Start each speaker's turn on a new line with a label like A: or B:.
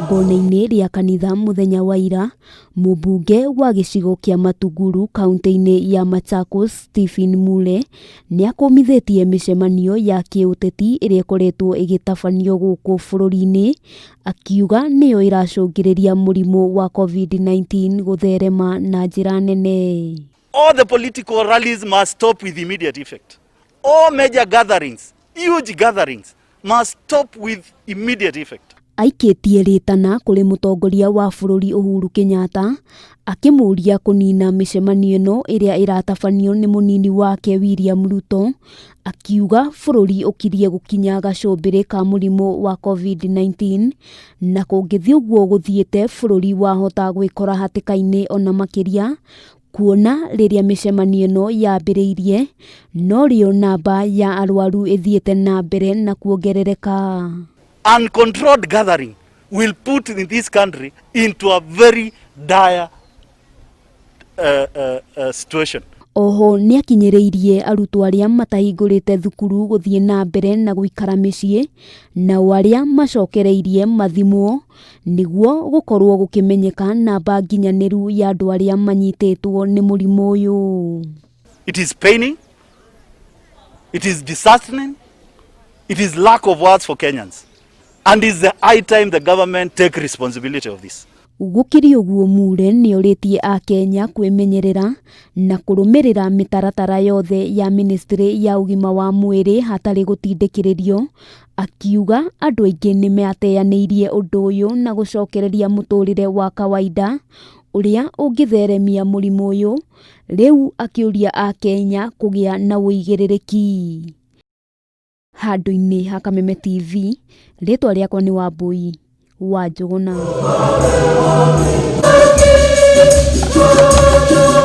A: Igongona-inĩ rĩa kanitha mũthenya wa ira, mũmbunge wa gĩcigo kĩa Matunguru kauntĩ-inĩ ya Machakos Stephen Mule nĩakũmithĩtie mĩcemanio ya kĩũteti ĩrĩa ĩkoretwo ĩgĩtabanio gũkũ bũrũri-inĩ, akiuga nĩyo ĩracũngĩrĩria mũrimũ wa Covid-19 gũtherema na njĩra nene.
B: All the political rallies must stop with immediate effect. All major gatherings, huge gatherings, must stop with immediate effect.
A: Aikĩtie rĩtana kũrĩ mũtongoria wa bũrũri Uhuru Kenyatta akĩmũria kũnina mĩcemanio ĩno ĩrĩa ĩratabanio nĩ mũnini wake William Ruto, akiuga bũrũri ũkirie gũkinya gacũmbĩrĩ ka mũrimũ wa Covid-19 na kũngĩthiĩ ũguo gũthiĩte bũrũri wahota gwĩkora hatĩka-inĩ ona makĩria kuona rĩrĩa mĩcemanio ĩno yambĩrĩirie norĩo namba ya arwaru ĩthiĩte na mbere na kuongerereka.
B: Uncontrolled gathering will put in this country into a very dire situation.
A: Oho nĩakinyĩrĩirie arutwo arĩa matahingũrĩte thukuru gũthiĩ na mbere na gũikara mĩciĩ nao arĩa macokereirie mathimwo nĩguo gũkorwo gũkĩmenyeka namba nginyanĩru ya andũ arĩa manyitĩtwo nĩ mũrimũ ũyũ.
B: It is paining, it is disheartening, it is lack of words for Kenyans. And it's the high time the government take responsibility of this.
A: Gũkĩrĩ ũguo Mure nĩorĩtie akenya kwĩmenyerera na kũrũmĩrĩra mĩtaratara yothe ya ministry ya ũgima wa mwĩrĩ hatarĩ gũtindĩkĩrĩrio, akiuga andũ aingĩ nĩmateanĩirie ũndũ ũyũ na gũcokereria mũtũrĩre wa kawaida ũrĩa ũngĩtheremia mũrimũ ũyũ, rĩu akĩũria akenya kũgĩa na ũigĩrĩrĩki. Handũ-inĩ ha Kameme TV, rĩtwa rĩakwa nĩ Wambui wa Njũgũna.